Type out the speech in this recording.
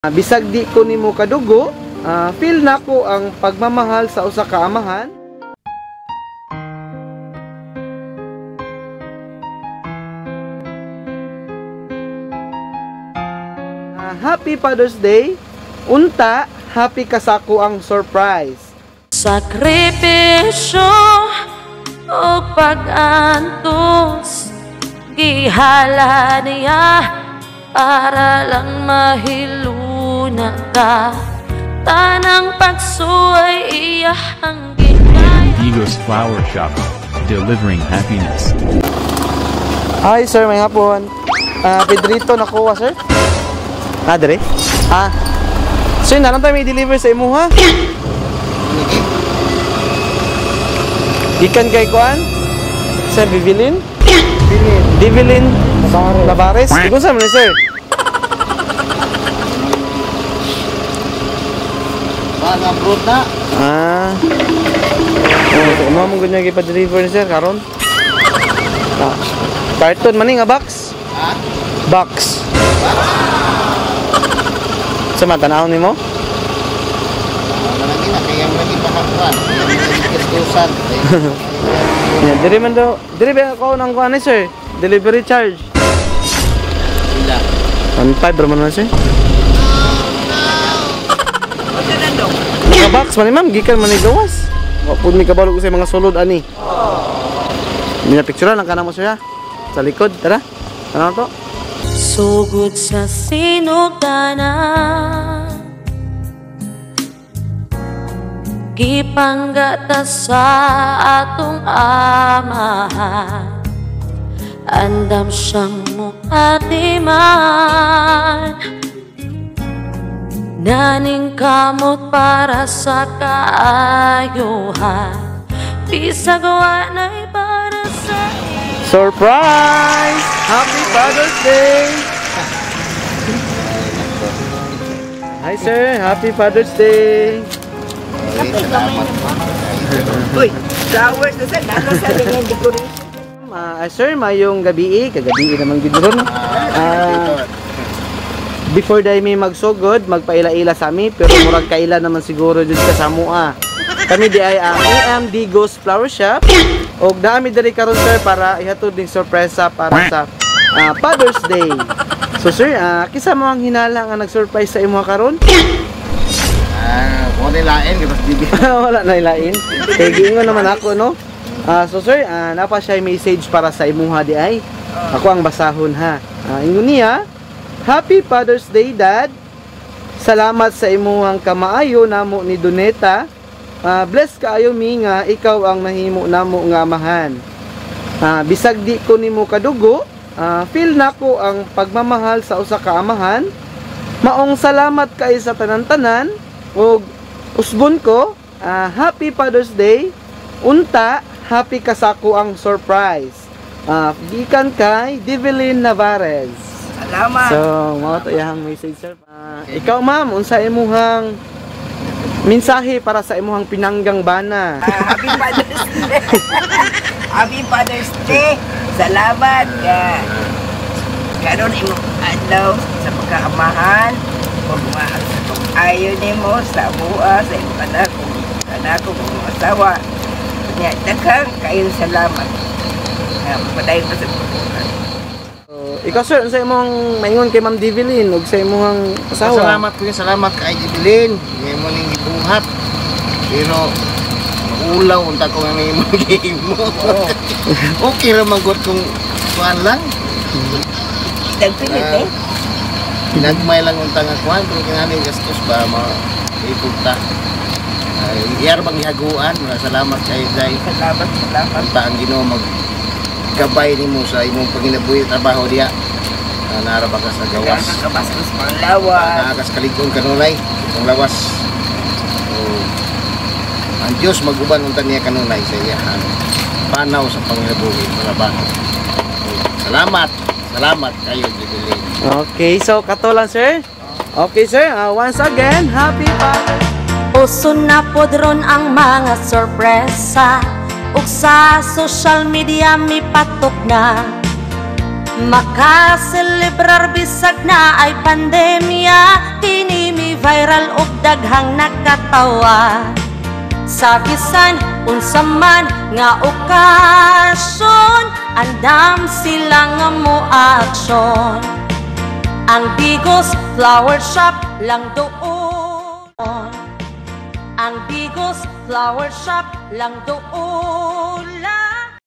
Bisag di ko nimo kadugo, feel nako ang pagmamahal sa usa ka amahan. Happy Father's Day. Unta, happy ka sa ako ang surprise. Sakripisyo o pag-antos, gihala niya para lang mahiluna ka. Tanang pagsuway iyahang gikaya. Digos Flower Shop, delivering happiness. Hi sir, may hapon. Pedrito nakuha, sir? Dere? Sir, nalang tayo may deliver sa imuha? Ikan kay kuan? Sir, Bibilin? Dibilin Lavares. Ikaw sa man, sir? Mga abroad na. Oh, so, mo mong ganyan ipa-deliver ni sir karon. Carton man ni nga box? Ha? Box. Sa man tan-awon nimo? Malaki na kaya lagi makakuan. Gastusan. Yeah, diri man daw. Diri ba ako nang kuan ni sir? Delivery charge. Sila. 1.5 ra man na sir. Mga box man ni ma'am, gikan man ni gawas. Wa pud mi kabalo ko sa mga sulod ani. Mina picture lang kana mo sir ha. Sa likod, tara. Ano to? Sugod sa sinugdanan, gipanggata sa atong amahan. Andam siyang mukatiman, naning kamot para sa kaayuhan. Bisag wanay para sa Surprise! Happy Father's Day! Hi sir, Happy Father's Day! Ay, salamat. Uy, flowers na sa nasa sa ganyan decoration. Sir, mayong gabi, kagabi naman gid ron. Before day mi magsugod, magpaila-ila sa ami, pero murag kaila naman siguro jud ka sa mua. Kami di ay ang AM Digos Flower Shop. Og naami diri karon sir para ihatod ning sorpresa para sa Father's Day. So sir, kinsa mo ang hinala nga nag-surprise sa imo karon? Wala lain kay mas bibi. Wala na ilain. Kay giingon naman ako no. So sir, napa siya message para sa imuha di ay. Ako ang basahon ha. Ingon niya, Happy Father's Day, Dad. Salamat sa imuhang kamaayo namo ni Doneta. Bless kaayo mi nga ikaw ang nahimo namo nga amahan. Bisag di ko nimo kadugo, feel nako ang pagmamahal sa usa ka amahan. Maong salamat kay sa tanan-tanan ug usbon ko, Happy Father's Day. Unta, happy ka sa ako ang surprise. Gikan kay Divelyn Navarez. Salamat. So, mao to iyang message sir. Ikaw ma'am, unsa imuhang mensahe para sa imuhang pinanggang bana? Happy Father's Day. Happy Father's Day. Salamat karon imong adlaw sa pagkaamahan ug ayo nimo sa buha sa imong anak ug asawa. Nya daghang kayong salamat. Padayon pa sa pagbuhat. So, ikaw sir, unsa imong maingon kay Ma'am Divelyn ug sa imuhang asawa? Salamat ko salamat kay Divelyn. Imo ning gibuhat. Pero maulaw unta ko nga imo gihimo. Okay ra man gud kung kuan lang. Nagpilit eh. Nagmay lang unta nga kuan pero kinahanglan gastos ba ma ipunta. Ay, iyar bang ihaguan. Salamat kay Day. Salamat, salamat. Unta ang Ginoo mag gabay nimo sa imong panginabuhi trabaho diya. Naara ba ka sa gawas? Nakakabastos pang lawas. Naakas kalig-on kanunay, itong lawas. So, ang Diyos maguban unta niya kanunay sa iyang panaw sa panginabuhi trabaho. So, salamat. Salamat kayo, Jubilin. Okay, so kato lang sir. Okay sir, once again, Happy Father's Day. Uso na pod ron ang mga sorpresa, ug sa social media mipatok na. Makaselebrar bisag naay pandemya. Kini mi viral og daghang nakatawa. Sa bisan unsa man nga okasyon, andam sila nga mo aksyon. Ang Digos Flower Shop lang doon. Ang Digos Flower Shop lang doon.